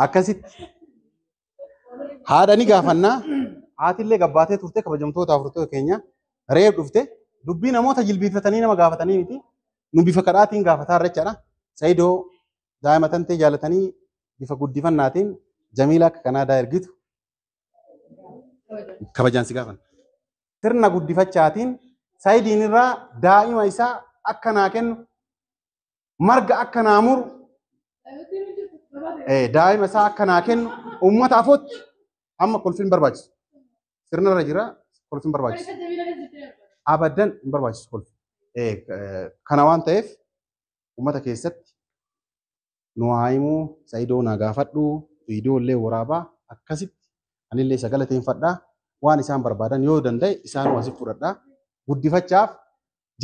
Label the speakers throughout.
Speaker 1: Akkasitti haadha ni gaafannaa. Haatillee gabbaatee turte kabajamtoota hordoftoota keenya reef dhufte dubbii namoota jilbiifatanii nama gaafatanii miti. Nu bifa kadhaatiin gaafataa jechaadha. Saayidoo daa'ima tantee jaalatanii bifa guddifannaatiin Jamiilaa akka Kanaadaa ergitu kabajaan si gaafanna. Sirna guddifachaatiin Saayidiin irraa daa'ima isaa akka naa kennu marga akka naa muru daa'ima isaa akka naa kennu uummata afootti amma kolfiin barbaachisu. Sirna irra jira kolfiin barbaachisu. Abadan hin barbaachisu kolfi. Kana waan ta'eef uummata keessatti nu haa himuu Saayidoo naa gaafadhu viidiyoo illee waraabaa akkasitti anillee isa galateeffadhaa waan isaan barbaadan yoo danda'e isaan asii fudhadhaa guddifachaaf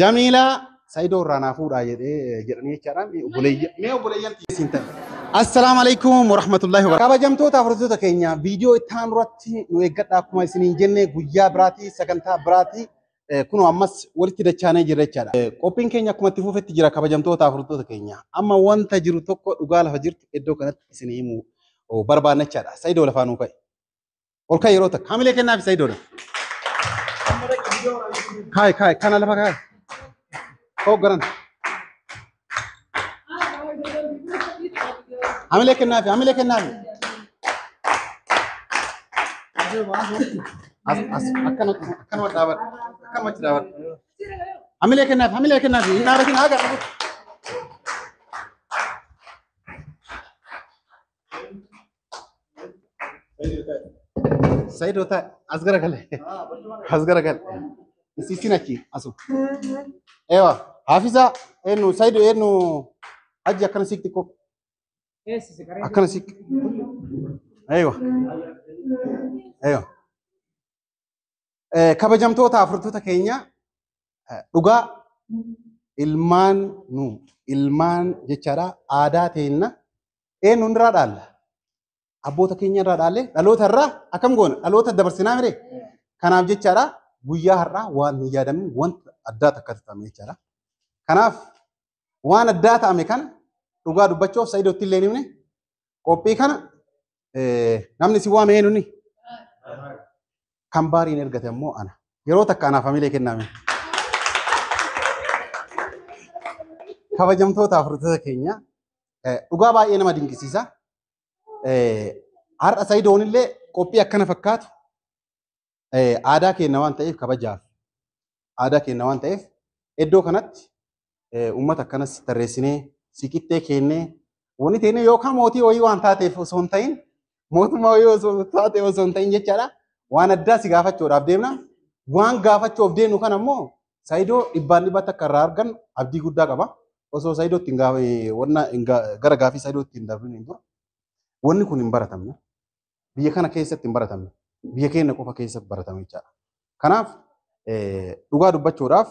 Speaker 1: Jamiilaa Saayidoo irraa naa fuudhaa jedhee jedhanii jechaadhaan mee obboleeyyan siin ta'e. Assalaamu alaikum warahmatullahi wabarakatuh. Kabajamtoota hordoftoota keenya viidiyoo itti aanu irratti nu eeggadhaa akkuma isiniin jenne guyyaa biraatii sagantaa biraatii kunoo ammas walitti dachaanee jirra jechaadha. Qophiin keenya akkuma itti fufetti jira kabajamtoota hordoftoota keenya. Amma wanta jiru tokko dhugaa lafa jirtu iddoo kanatti isin himuu barbaanna jechaadha. Saayidoo lafaa nuu ka'e. Ol ka'e yeroo takka. Hamilee kennaaf Saayidoodha. Kaayi kaayi kana lafa kaayi. Hooggaran. Hamilee kennaafi hamilee kennaafi. As as akkana akkanuma dhaabadha. Akkanumatti dhaabadha. Hamilee kennaafi hamilee kennaafi hin dhaabatin haga dhaabatu. Saayidoo taa'e as garagale. As garagale. Isin achi asu. Ewa Hafiza eenyu Saayidoo eenyu hajji akkana siqti koo. Akkana siq. Ewa. Ewa. Kabajamtoota hordoftoota keenya dhugaa ilmaan nu ilmaan jechaadha aadaa teenna eenyu irraa dhaalla. Abboota keenya irraa dhaalle dhaloota irraa akkam goona dhaloota dabarsinaa mire. Kanaaf jechaadha guyyaa har'aa waan hin yaadamin wanta addaa takka ta'ame jechaadha. Kanaaf waan addaa ta'ame kana dhugaa dubbachuuf Saayidootti illee himne qophii kana namni si waame eenyu ni kan baariin ergate ammoo ana. Yeroo takka anaaf hamilee kenname. Kabajamtoota hordoftoota keenya dhugaa baay'ee nama dinqisiisa. Har'a Saayidoon illee qophii akkana fakkaatu aadaa keenya waan ta'eef kabajaaf aadaa keenya waan ta'eef iddoo kanatti uummata akkanas tarreessinee siqittee kennee wanni teenne yookaan mootii wayii waan taateef osoo hin ta'in mootummaa wayii osoo taateef osoo hin ta'in jechaadha. Waan addaa si gaafachuudhaaf deemna. Waan gaafachuuf deemnu kana immoo Saayidoo dhibbaan dhibbatti akka irraa argannu abdii guddaa qaba. Osoo Saayidootti hin gara gaafii Saayidootti hin darbin hin dura. Wanni kun hin baratamne. Biyya kana keessatti hin baratamne. Biyya keenya qofa keessatti baratame jechaadha. Kanaaf dhugaa dubbachuudhaaf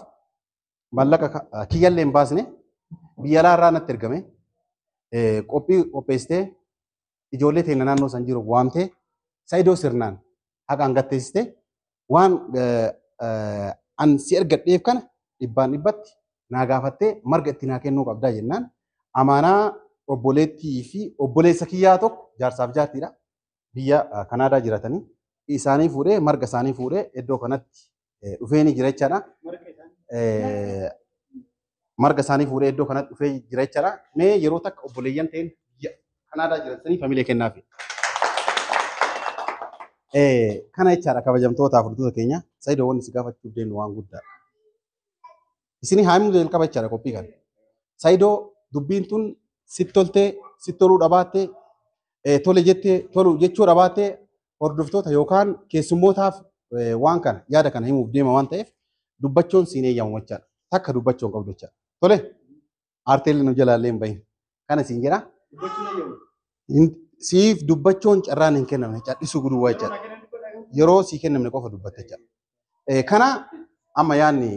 Speaker 1: maallaqa kiyyallee hin baasne biyya alaa irraa natti ergame qophii qopheessitee ijoollee teenya naannoo san jiru waamtee Saayidoo sirnaan haqaan gatteessitee waan an si ergadheef kana dhibbaan dhibbatti naa gaafattee marga itti naa kennuu qabdaa jennaan amaanaa obboleettii fi obboleessa kiyyaa tokko jaarsaaf jaartiidha. Biyya Kanaadaa jiraatanii isaanii fuudhee marga isaanii fuudhee iddoo kanatti dhufee ni jira jechaadha. Marga isaanii fuudhee iddoo kanatti dhufee jira jechaadha. Mee yeroo takka obboleeyyan ta'een biyya Kanaadaa jiraatanii familia kennaafi. Kana jechaadha kabajamtoota hordoftoota keenya. Saayidoo wanni si gaafachuuf deemnu waan guddaadha. Isin haa himuu jalqaba jechaadha qophii kana. Saayidoo dubbiin tun sitti toltee sitti toluu dhabaattee tole jettee tolu jechuu dhabaattee hordoftoota yookaan keessummootaaf waan kana yaada kana himuuf deema waan ta'eef dubbachuun siin eeyyamu jechaadha. Takka dubbachuu hin qabdu jechaadha. Tole aarteelli nu jalaallee hin bahin. Kana siin jedha. Siif dubbachuun carraan hin kennamne jechaadha. Dhisuu guduwwaa jechaadha. Yeroo sii kennamne qofa dubbatta jechaadha. Kana amma yaadni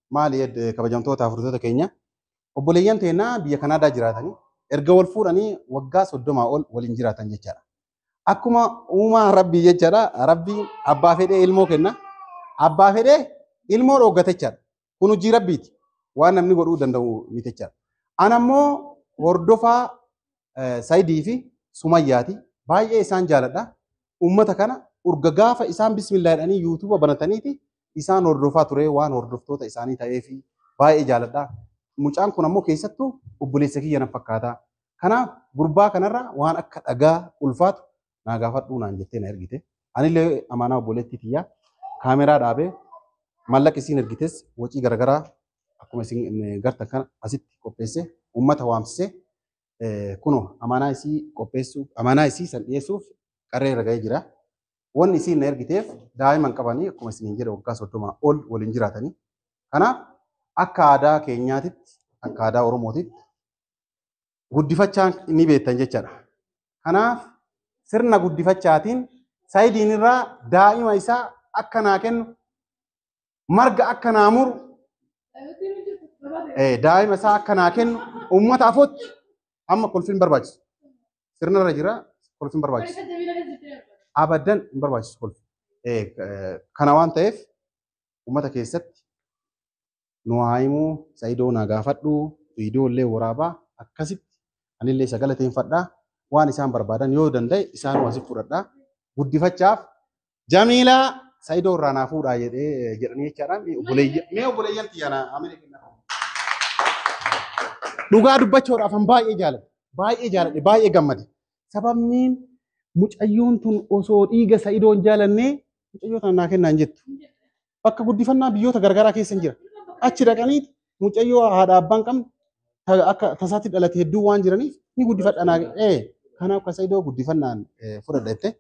Speaker 1: maali kabajamtoota hordoftoota keenya obboleeyyan teennaa biyya Kanaadaa jiraatanii erga wal fuudhanii waggaa 30 ol waliin jiraatan jechaadha. Akkuma uumaa rabbii jechaadha. Rabbiin abbaa fedhee ilmoo kenna. Abbaa fedhee ilmoo dhooggata jechaadha. Kun hojii rabbiiti. Waan namni godhuu danda'u miti jechaadha. Ana immoo hordofaa Saayidii fi Sumayyaati. Baay'ee isaan jaaladha. Uummata kana urga gaafa isaan bismillaa jedhanii yuutuuba banataniiti isaan hordofaa ture waan hordoftoota isaanii ta'eef baay'ee jaaladha. Mucaan kun ammoo keessattuu obboleessa kiyya na fakkaata. Kanaaf gurbaa kanarra waan akka dhagaa ulfaatu naa gaafadhuu naan jettee na ergite. Anillee amaanaa obboleettii tiyyaa kaameraa dhaabee maallaqa isiin ergites wacii garaagaraa akkuma isin gartan kana asitti qopheesse uummata waamsisee kunoo amaanaa isii qopheessuu amaanaa isii san dhiyeessuuf qarree irra ga'ee jira. Wanni isiin na ergiteef daa'ima hin qabanii akkuma isiniin jedhe waggaa 30 ol waliin jiraatanii. Kanaaf akka aadaa keenyaatitti akka aadaa Oromootitti guddifachaan ni beektan jechaadha. Kanaaf sirna guddifachaatiin Saayidiin irraa daa'ima isaa akka naa kennu marga akka naa muru daa'ima isaa akka naa kennu uummata afootti amma kolfiin barbaachisu. Sirna irra jira kolfiin barbaachisu. Abadan hin barbaachisu kolfi. Kana waan ta'eef uummata keessatti nu haa himuu Saayidoo naa gaafadhu viidiyoo illee waraabaa akkasitti anillee isa galateeffadhaa waan isaan barbaadan yoo danda'e isaan asitti fudhadhaa guddifachaaf Jamiilaa Saayidoo irraa naa fuudhaa jedhee jedhanii jechaadhaan mee obboleeyyan tiyya naa amina kennaa. Dhugaa dubbachuudhaaf an baay'ee jaaladhe baay'ee jaaladhe baay'ee gammade sababni mucayyoon tun osoo dhiiga Saayidoo hin jaalannee mucayyoo tana naa kennaa hin jettu. Bakka guddifannaa biyyoota garagaraa keessa hin jira. Achi dhaqanii mucayyoo haadha abbaan qabne akka tasaatti dhalate hedduu waan jiraniif ni guddifadha naa kanaaf akka Saayidoo guddifannaan fudhadha jettee.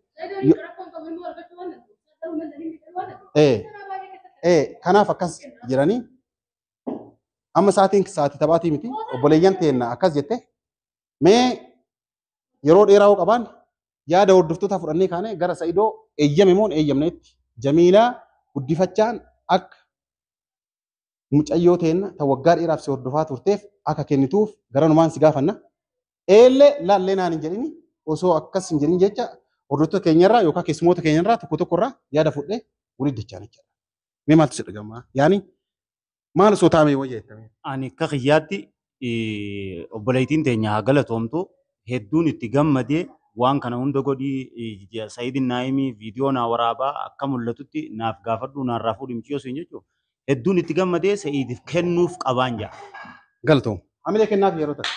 Speaker 1: Kanaaf akkas jedhanii amma sa'aatiin sa'aatii taphaatii miti obboleeyyan teenna akkas jette mee yeroo dheeraa hoo qabaan yaada hordoftoota fudhannee kaane gara Saayidoo eeyyame moo hin eeyyamneetti Jamiilaa guddifachaan akka mucayyoo teenna ta waggaa dheeraaf si hordofaa turteef akka kennituuf gara numaan si gaafanna. Eellee laallee naan hin jedhini osoo akkas hin jedhin jecha hordoftoota keenyarraa yookaan keessumoota keenyarraa tokko tokkorraa yaada fudhee walitti dachaan jechaadha. Mee maaltu si dhagama? Yaani maal osoo taa'ame wayya jettame?
Speaker 2: Ani akka kiyyaatti obboleettiin teenya haa galatoomtu hedduun itti gammadee waan kana hunda godhii Saayidin Naayimii viidiyoo naa waraabaa akka mul'atutti naaf gaafadhu naarraa fuudhi mucayyoo sun jechuudha. Hedduun itti gammadee Saayidiif kennuuf qabaan jaa.
Speaker 1: Galatoom. Hamilee kennaaf yeroo ta'u.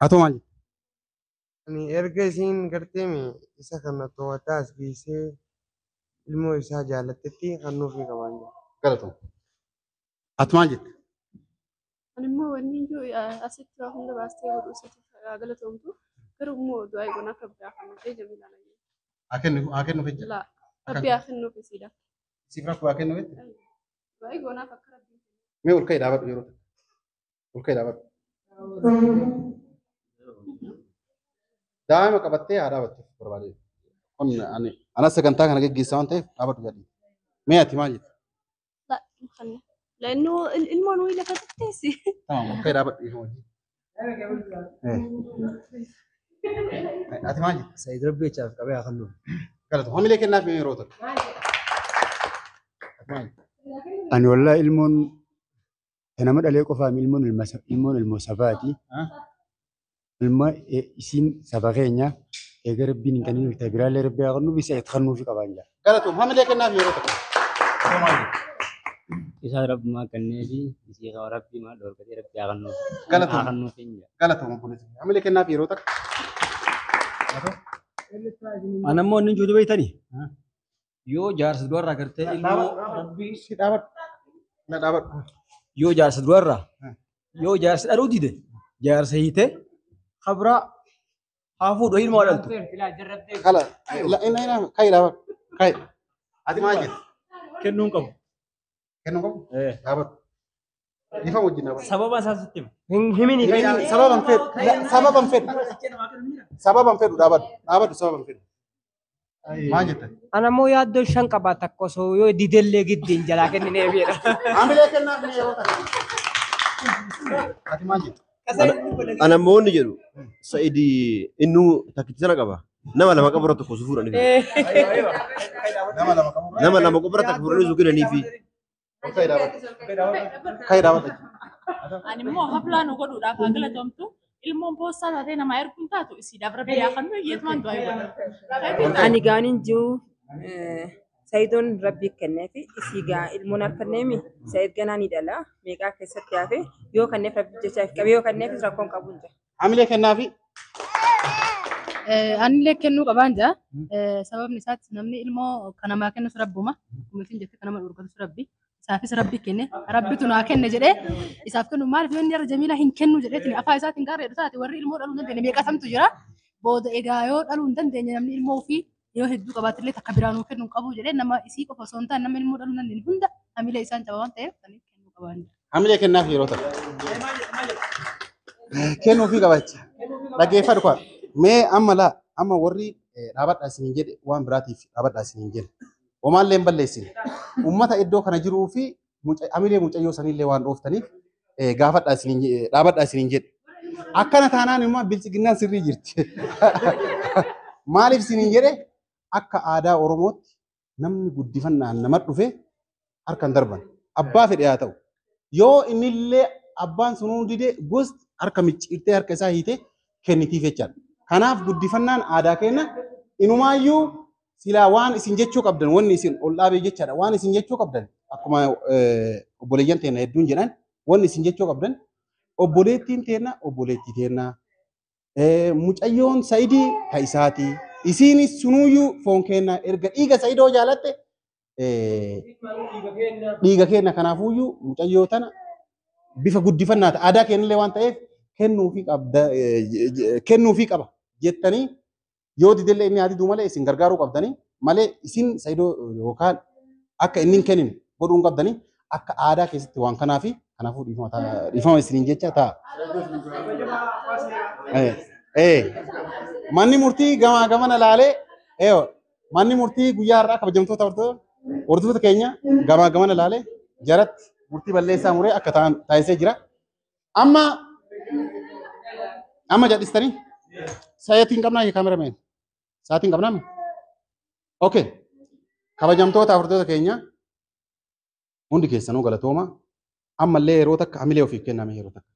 Speaker 1: Atoo maal jettu?
Speaker 3: Ani erga isiin gartee isa kana to'ataa as geessee ilmoo isaa jaalattetti kennuufii qabaan jira.
Speaker 1: Galatoom. Ati maal jette?
Speaker 4: Ani immoo wanni iyyuu asitti waa hunda baastee godhuu isaatiif galatoomtu. Garuu immoo du'aa eegoon akka biraa kan ta'e Jamiilaan ayyuu.
Speaker 1: Haa kennuuf jecha.
Speaker 4: Laa rabbi haa kennuuf isiidha.
Speaker 1: Siif rakkoo haa kennuuf jecha.
Speaker 4: Du'aa eegoon akka rabbi.
Speaker 1: Mee ol ka'ii dhaabadhu yeroo ta'u. Ol ka'ii dhaabadhu. Daa'ima qabattee haa dhaabattu barbaade. Kun ani anas sagantaa kana geggeessaa waan ta'eef dhaabadhu jedhi. Mee ati maal jette?
Speaker 4: لا مخلي لأنه ilmoon wayii lafa teessi.
Speaker 1: Tamam ol ka'ii dhaabadhu dhiifama wajjin. Ati maal jette?
Speaker 5: Saayid Rabbi jechaaf qabee haa kennuuf.
Speaker 1: Galatoom. Hamilee kennaaf mee yeroo ta'u. Ati maal jette?
Speaker 6: Ani wallahi ilmoon nama dhalee qofaam ilmoon ilmoon ilmoo sabaati. Ilma isiin saba keenya eega rabbiin hin kennin ta biraallee rabbi haa kennuuf isa itti kennuufi qabaan jira.
Speaker 1: Galatoom. Hamilee kennaaf yeroo ta'u. Atoo maal jette?
Speaker 7: Isaa rabbumaa kenneefi isii qaba rabbi maal dhorkatee rabbi haa kennuuf.
Speaker 1: Galatoom.
Speaker 7: Haa kennuuf hin jira.
Speaker 1: Galatoom obboleessa. Hamilee kennaaf yeroo ta'u. Atoo?
Speaker 5: Ani ammoo inni jiru beektanii yoo jaarsa du'arraa gartee ilmoo rabbi
Speaker 1: Si dhaabadhu. Na dhaabadhu.
Speaker 5: yoo jaarsa du'arraa yoo jaarsi dhaluu dide jaarsa hiite kabraa haa fuudhu ilmoo haa dhaltu.
Speaker 1: Kala. Ina ina ka'i dhaabadhu. Ka'i. Ati maal jette?
Speaker 5: Kennuu hin qabu.
Speaker 1: Kennuu qabu? Dhaabadhu. Dhiifama wajjin dhaabadhu.
Speaker 5: Sababa isaa sitti hima.
Speaker 3: Himini
Speaker 1: Sababa hin fedhu. Sababa hin fedhu. Sababa hin fedhu dhaabadhu. Dhaabadhu sababa hin fedhu. Maal jette?
Speaker 8: Ana immoo yaaddoo shan qabaa takka osoo yoo didellee giddiin jalaa kenninee beera.
Speaker 1: Hamilee kennaaf mee yeroo ta'u. Ati maal jette?
Speaker 9: Ana immoo wanni jedhu Saa'id innuu takkitti sana qaba. Nama lama qabu irra tokko si fuudhanii.
Speaker 1: Nama lama qabu irraa.
Speaker 9: Nama lama qofa irra takka fuudhanii su kennaniifi.
Speaker 1: Ka'i dhaabadhu. Ka'i dhaabadhu.
Speaker 10: Ani immoo haflaa nu godhuudhaaf haa galatoomtu. Ilmoon poostaa taatee namaa erguun taatu isiidhaaf rabbi haa kennu hiyyeetumaan du'aa godha.
Speaker 11: Ani gaaniin jiru Sayidoon rabbi kenneefi isii gaa ilmoon harkanneemi Sayid ganaa ni dhala meeqaa keessatti hafe yoo kanneef rabbi jecha qabee yoo kanneefis rakkoon qabu hin jiru.
Speaker 1: Hamilee kennaafi.
Speaker 4: Anillee kennuu qabaan jira. Sababni isaatti namni ilmoo kan namaa kennus rabbuma. Ummatiin jette kan nama dhorkatus rabbi. Isaafis rabbi kenne. Rabbitu naa kenne jedhee isaaf kennu maaliif yoo inni irra Jamiilaa hin kennu jedheetiin afaan isaatiin gaara jedhu taate warri ilmoo dhaluu hin dandeenye meeqatamtu jira. Booda egaa yoo dhaluu hin dandeenye namni ilmoo ofii yoo hedduu qabaatillee takka biraa nuu kennu hin qabu jedhee nama isii qofa osoo hin taane nama ilmoo dhaluu hin dandeenye hunda hamilee isaan caba waan ta'eef kan kennuu qabaan.
Speaker 1: Hamilee kennaaf yeroo ta'u. Kennuufii qabacha. Dhaggeeffadhu kwa. Mee amma laa amma warri dhaabadhaa isiniin jedhe waan biraatiif dhaabadhaa isiniin jedhe. Homaallee hin balleessine. Uummata iddoo kana jiruu fi hamilee mucayyoo sanillee waan dhooftaniif gaafadhaa isiniin dhaabadhaa isiniin jedhe. Akkana taanaan immoo bilchiginnaan sirrii jirti. Maaliif isiniin jedhe akka aadaa Oromootti namni guddifannaan nama dhufe harkaan darban. Abbaa fedhe haa ta'u. Yoo innillee abbaan sunuu dide gosti harka micciirtee harka isaa hiitee kennitiif jechaadha. Kanaaf guddifannaan aadaa keenya inumaayyuu silaa waan isin jechuu qabdan wanni isin ol dhaabee jechaadha. Waan isin jechuu qabdan akkuma obboleeyyan teenya hedduun jedhan wanni isin jechuu qabdan obboleettiin teenya obboleettii teenya. Mucayyoon Sayidii ta isaati. Isiinis sunuuyyuu foon keenya erga dhiiga Sayidoo jaalatte dhiiga keenya kanaafuyyuu mucayyoo tana bifa guddifannaati aadaa keenyallee waan ta'eef kennuufii qabda kennuufii qaba jettanii yoo didellee inni haa diduu malee isin gargaaruu qabdanii malee isin Sayidoo yookaan akka inni hin kennine godhuu hin qabdanii akka aadaa keessatti waan kanaafi kanaafuu dhiifama isiniin jecha ta'a. Manni murtii gamaa gamana laalee manni murtii guyyaa har'aa kabajamtoota hordoftoota keenya gamaa gamana laalee jaratti murtii balleessaa muree akka ta'an taasisee jira. Amma amma jal'istanii sa'aatiin qabnaa kaamerameen sa'aatiin qabnaa okay kabajamtoota hordoftoota keenya hundi keessanuu galatooma ammallee yeroo takka hamilee ofiif kenname yeroo takka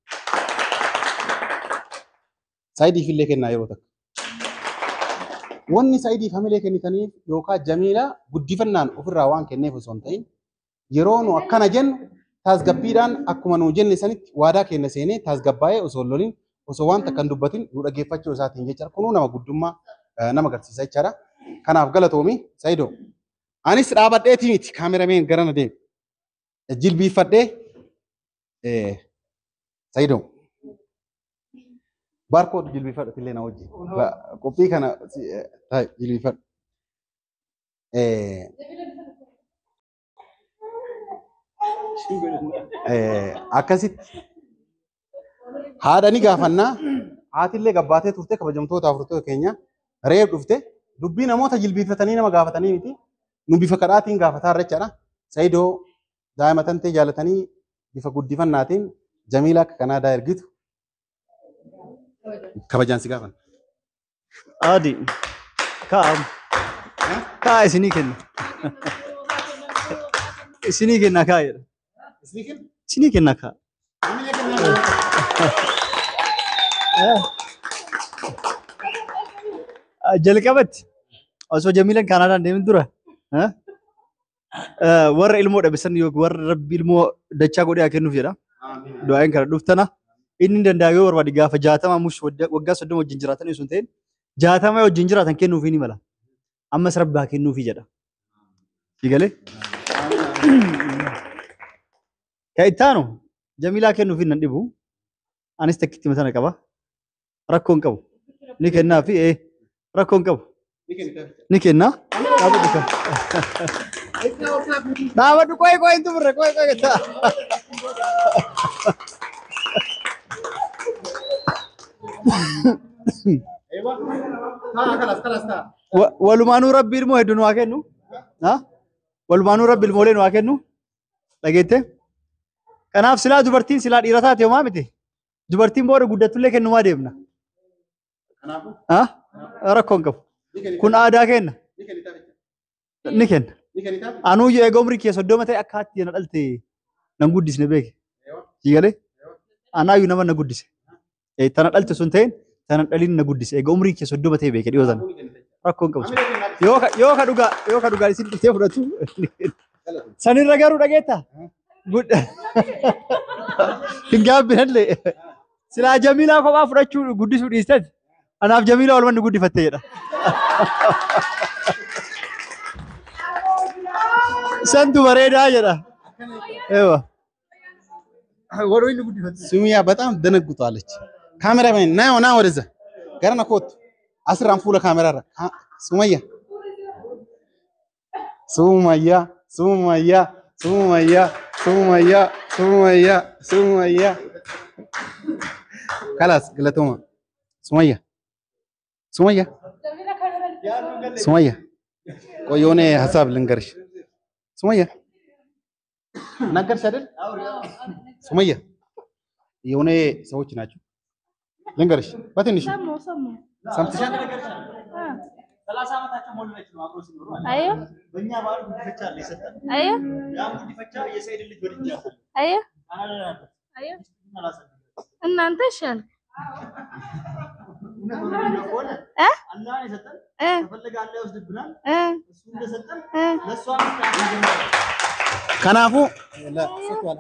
Speaker 1: Sayidiif illee kennaa yeroo takka. Wanni Sayidiif hamilee kennitaniif yookaan Jamiilaa guddifannaan ofirraa waan kenneef osoo hin ta'in yeroo nu akkana jennu tasgabbiidhaan akkuma nu jenne sanitti waadaa keenya seenee tasgabbaa'ee osoo hin lolin osoo waan takka hin dubbatin nu dhaggeeffachuu isaatiin jechaadha. Kunuu nama guddummaa nama agarsiisa jechaadha. Kanaaf galatoomi Sayidoo. Anis dhaabadheetii miti kaamerameen garana deemu. Jilbiiffadhee Sayidoo. Barkood jilbiifadhu illee na wajjin. Qophii kana jilbiifadhu. Akkasitti haadha ni gaafannaa. Haatillee gabbaatee turte kabajamtoota hordoftoota keenya reef dhufte dubbii namoota jilbiifatanii nama gaafatanii miti. Nu bifa kadhaatiin gaafataa irra jechaadha. Sayidoo daa'ima tantee jaalatanii bifa guddifannaatiin Jamiilaa akka Kanaadaa ergitu kabajaan si gaafan.
Speaker 5: Adi kaa'am kaa'a isinii kenna. Isinii kenna kaa'a jedha.
Speaker 1: Isinii kenna?
Speaker 5: Isinii kenna kaa'a. Jalqabatti osoo Jamiilaan Kaanaadaan deemin dura warra ilmoo dhabe san yookiin warra rabbi ilmoo dachaa godhee haa kennuuf jedha. Du'aan kana dhuftana. Inni danda'a yoo barbaade gaafa 60 mush waggaa 30 wajjin jiraatan osoo hin ta'in 60 wajjin jiraatan kennuufii ni mala. Ammas rabbi haa kennuufii jedha. Fiigalee? Kan itti aanu Jamiilaa kennuufii nan dhibu. Anis takkitti matana qaba. Rakkoo hin qabu. Ni kennaafi rakkoo hin qabu. Ni kennaa. Dhaabadhu kan. Dhaabadhu qoy qoy hin xumurre qoy qoy ta'a. Walumaanuu rabbi ilmoo hedduu nu haa kennu. Walumaanuu rabbi ilmoolee nu haa kennu. Dhageette? Kanaaf silaa dubartiin silaa dhiira taate homaa miti. Dubartiin booda guddattullee kennumaa deemna. Rakkoo hin qabu. Kun aadaa kenna. Ni kenna. Anuu yoo eega umrii kee 30 ta'e akka haatti na dhalte nan guddisne beeke. Siigalee? Anaayyuu nama na guddise. Tana dhalte sun ta'in tana dhaliin na guddise. Egaa umrii kee 30 ta'e beeke dhiyoo sana. Rakkoon qabu. Yoo ka dhugaa isin dhuftee fudhatu. Sanirra garuu dhageetta. Hin gaabbinallee. Silaa Jamiilaa kophaa fudhachuu guddisuu dhiistan. Anaaf Jamiilaa walumaan nu guddifatte jedha. Santu bareedaa jedha. Ewa. Warri inni guddifatte.
Speaker 1: ሱሚያ በጣም ደነግጧለች። ካሜራማን ና ና ወደዛ ገረና ኮት አስራን ፉለ ካሜራ ሱመያ ሱመያ ሱመያ ሱመያ ሱመያ ሱመያ ሱመያ خلاص ገለቶማ ሱመያ ሱመያ ሱመያ ቆይ የሆነ ሀሳብ ልንገርሽ። ሱመያ ነገርሽ አይደል? ሱመያ የሆነ ሰዎች ናቸው። ልንገርሽ በትንሹ
Speaker 10: ሰማሁ ሰማሁ።
Speaker 1: ሰምተሻል?
Speaker 5: 30 ዓመታቸው ሞልነች ነው አብሮ ሲኖሩ።
Speaker 10: አዮ
Speaker 5: በእኛ ባህል ጉዲፈቻ አለ የሰጠን።
Speaker 10: አዮ
Speaker 5: ያ ጉዲፈቻ የሰይድ ልጅ ወድጃለሁ።
Speaker 10: አዮ አዮ እናንተ ይሻል እ
Speaker 5: አላህ የሰጠን
Speaker 10: እ
Speaker 5: ከፈለገ አላህ ይወስድብናል።
Speaker 10: እ
Speaker 5: እሱ እንደሰጠን
Speaker 10: እ
Speaker 5: ለእሷ
Speaker 1: ከናፉ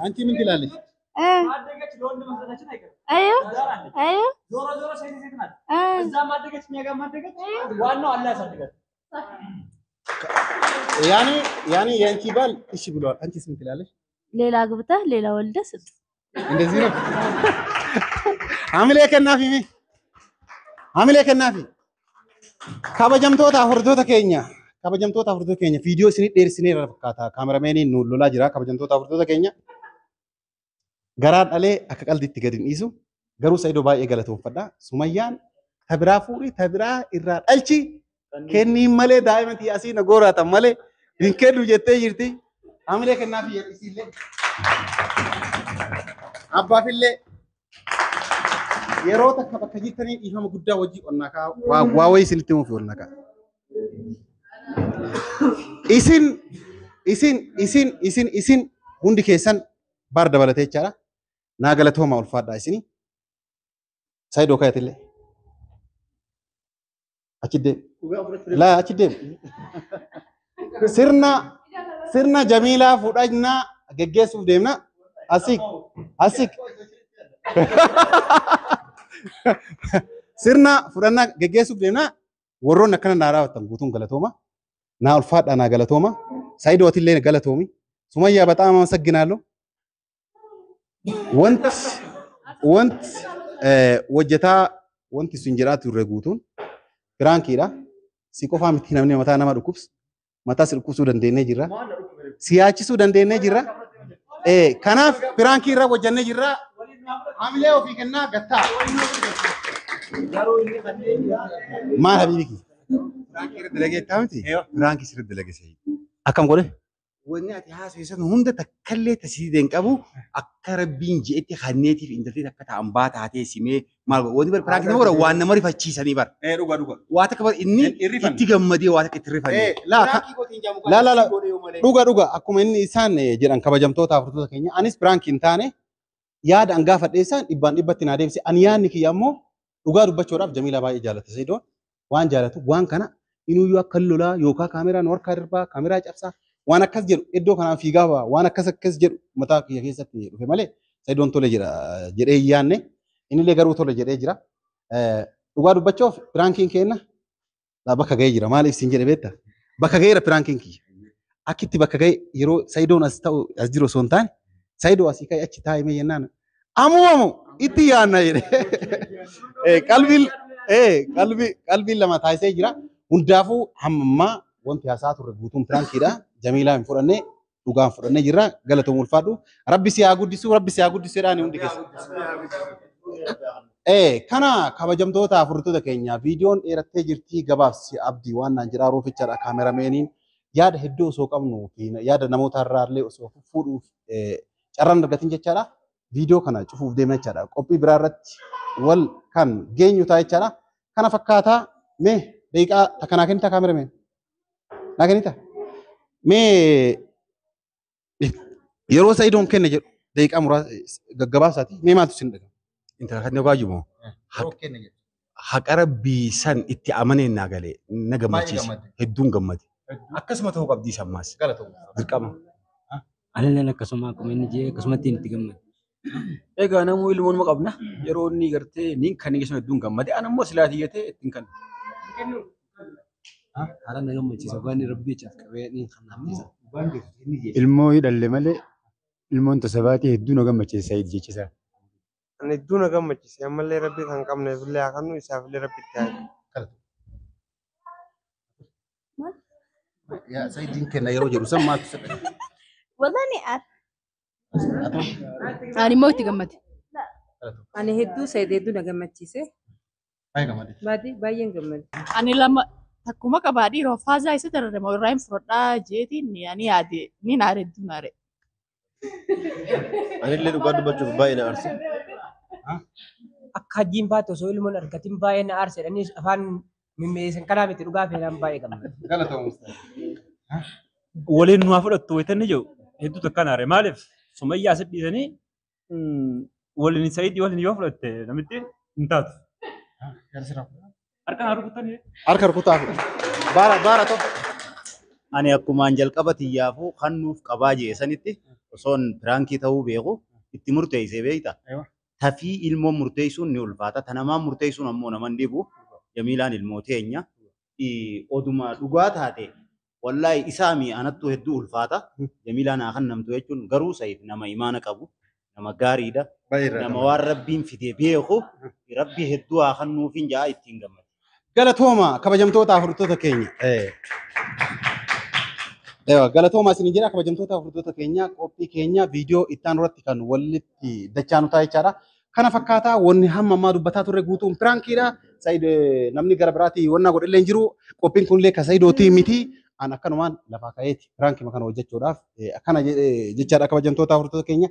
Speaker 1: አንቺ ምን ትላለች?
Speaker 10: እ
Speaker 5: አደገች ለወንድ መስጠታችን አይቀርም።
Speaker 10: አዮ
Speaker 5: ትዳር አለ።
Speaker 10: አዮ
Speaker 5: ዞሮ ዞሮ ሴት ሴት ናት።
Speaker 10: እ
Speaker 5: እዛም አደገች እኛ ጋርም አደገች። ዋናው አላህ ያሳድጋል።
Speaker 1: ያኔ የአንቺ ባል እሺ ብለዋል። አንቺስ ምን ትላለች?
Speaker 10: ሌላ አግብተህ ሌላ ወልደህ ስጥ።
Speaker 1: እንደዚህ ነው። Hamilee kennaafi mee hamilee kennaafi. Kabajamtoota hordoftoota keenya, viidiyoo isinii dheersineera fakkaata. Kaamerameeniin nu lolaa jira. Kabajamtoota hordoftoota keenya, garaan dhalee akka qaldiitti gadi hin dhiisu. Garuu Sa'idoo baay'ee galatoomfadha. Sumayyaan tabiraa fuudhii tabiraa irraa dhalchi kenniin malee daa'ima asii na gooraatan malee hin kennu jettee jirti. Hamilee kennaafi isiillee. Abbaafillee yeroo takka bakka jirtanii dhiifama guddaa wajjii qonnaa kaa waa wayii isinitti himuuf qonnaa kaa. Isin isin isin isin isin hundi keessan bar dabalatee jechaadha. Naa galatooma, ulfaadhaa isini. Saayidoo kayatillee. Achi deem. Laa, achi deem. Sirna Jamiilaa fudhannaa geggeessuuf deemna. Asik asik. Sirna fudhannaa geggeessuuf deemna. Warroonni akkana naa raawwatan guutuun galatooma. Naa ulfaadhaa, naa galatooma. Saayidoo atillee galatoomi. Sumayyaa በጣም አመሰግናለሁ። Wanti hojjetaa wanti sun jedhaa turre guutuun prankiidha. Si qofaa miti namni mataa nama dhukkubsu. Mataa si dhukkubsuu dandeenyee jirra. Si yaachisuu dandeenyee jirra. Kanaaf prankii irra hojjennee jirra. Hamilee ofii kennaa gattaa. Maal habiibi kiyya?
Speaker 6: Prankii irra dalagee miti? Prankii sirriitti dalage Sa'iid.
Speaker 1: Akkam godhe?
Speaker 6: Wanni ati haasofsiisan hunda takkallee tasiidee hin qabu, akka rabbiin je'etti kanneetiif intalti takka ta'an baa taatee simee maal godhu wanni bar prankii nama godha waan nama rifachiisanii bar.
Speaker 1: Dhugaa dhugaa.
Speaker 6: Waa takka bar inni itti gammadee waa takka itti rifanne.
Speaker 1: Laa laa laa laa, dhuga dhuga, akkuma inni isaan jedhan, kabajamtoota hordoftoota keenya, anis prankii hin taane yaada an gaafadhe isaan dhibbaan dhibbatti naa deebise. Ani yaadni kiyya ammoo dhugaa dubbachuudhaaf Jamiilaa baay'ee jaalata. Sa'idoon waan jaalatu waan kana inuyyuu akka lolaa yookaan kaameraan harkaa darbaa kaameraa cabsaa waan akkas jedhu iddoo kanaan fiigaa ba'a waan akkas akkas jedhu mataa kiyya keessatti dhufe malee Sa'idoon tole jedha jedhee hin yaadne. Innillee garuu tole jedhee jira. Dhugaa dubbachuuf prankiin keenya bakka ga'ee jira. Maaliif siin jedhe beektaa? Bakka ga'eera prankiin kiyya. Akkitti bakka ga'e yeroo Sa'idoon as ta'u as jiru osoo hin taane Sa'idoo asii ka'e achi taa'ee jennaan amumamu itti yaadna jedhe. Qalbiin qalbii lama taasisee jira. Hundaafuu hamma ammaa wanti haasaa turre guutuun prankiidha. Jamiilaa hin fudhannee dhugaan fudhannee jirra. Galatoom, ulfaadhu. Rabbi si haa guddisu, Rabbi si haa guddisu jedhaani hundi keessa. Kana kabajamtoota hordoftoota keenya, viidiyoon dheerattee jirti, gabaabsi abdii waan naan jedhaa roofichaadha kaamerameeniin. Yaada hedduu osoo qabnu fi yaada namoota irraa illee osoo fuudhuuf carraan argatin jechaadha. Viidiyoo kana cufuuf deemna jechaadha. Qophii biraa irratti wal kan geenyu ta'a jechaadha. Kana fakkaataa mee daqiiqaa takka naa kennita kaamerameen? Naa kennita? Mee yeroo Sa'idoon kenne jedhu daqiiqaa muraasa gaggabaasaati. Mee maaltu isin dhaga'ama?
Speaker 6: Intala kan dhugaa jiru.
Speaker 1: Haqa rabbii san itti amaneen naa galee na gammachiise. Hedduun gammade. Akkasuma ta'uu qabdii sammaas. Dirqama.
Speaker 7: Anilleen akkasuma akkuma inni jee akkasumatti itti gammade.
Speaker 12: Egaa namuu ilmoonuma qabna. Yeroo inni gartee niin kan inni hedduun gammade. Ani immoo silaa tiyyatee ittiin kan.
Speaker 7: Haala na gammachiisa waan rabbii jechaaf qabee ni kan namni.
Speaker 6: Ilmoo hidhalle malee ilmoon tasabaatii hedduu na gammachiisa Sa'iid jechisaa.
Speaker 3: Ani hedduu na gammachiise ammallee rabbi kan qabneef illee haa kennu isaaf illee rabbi itti haa kennu.
Speaker 1: Yaa Sa'iidiin kenna yeroo jedhu san maaltu si dhagaye?
Speaker 13: Wallahi ni aara.
Speaker 4: Ani immoo itti gammade.
Speaker 11: Ani hedduu Said hedduu na gammachiise.
Speaker 1: Baay'ee gammade.
Speaker 11: Baay'ee baay'een gammade.
Speaker 10: Ani lama takkuma qabaa dhiiroo faazaa isa dararama irraa hin fudhadhaa jeetiin ani yaade ni naare hedduu naare.
Speaker 9: Anillee dhugaa dubbachuuf baay'ee na aarse.
Speaker 8: Akka hajjiin baate osoo ilmoon argatin baay'ee na aarse jedhanii afaan mimmeessan kanaa miti dhugaa feenaan baay'ee gammade.
Speaker 12: Waliin nu haa fudhattu wayitanni jiru hedduu takkaan aare. Maaliif Sumayyaa asi dhiisanii waliin Sa'iidii waliin yoo fudhatte namitti hin taatu. Harka rukutanii.
Speaker 1: Harka rukutaa fudhate. Baara baara tokko.
Speaker 2: Ani akkumaan jalqaba xiyyaafuu kan nuuf qabaa jee sanitti osoon piraankii ta'uu beeku itti murteessee beekta. Tafii ilmoon murteessuun ni ulfaata. Tanamaan murteessuun ammoo nama hin dhibu. Jamiilaan ilmoo teenya. Oduma dhugaa taate wallaahi isaami anattu hedduu ulfaata. Jamiilaan haa kennamtu jechuun garuu Sa'iid nama imaana qabu, nama gaariidha. Nama waan rabbiin fide beeku, rabbi hedduu haa kennuufin jaa ittiin gammada.
Speaker 1: Galatooma kabajamtoota hordoftoota keenya. Ewa galatooma isin jira kabajamtoota hordoftoota keenya qophii keenya viidiyoo itti aanu irratti kan walitti dachaanu ta'a jechaadha. Kana fakkaataa wanni hamma ammaa dubbataa turre guutuun piraankiidha. Sa'iid namni gara biraatii wannaa godhellee hin jiru. Qophiin kunillee kan Sa'iidootii miti. An akkanumaan lafaa ka'eeti piraankii kana hojjechuudhaaf akkana jechaadha kabajamtoota hordoftoota keenya.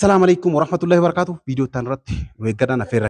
Speaker 1: Salaamu alaikum warahmatullahi wabarakatuh. Viidiyoo itti aanu irratti nu eeggadhaan affeerra.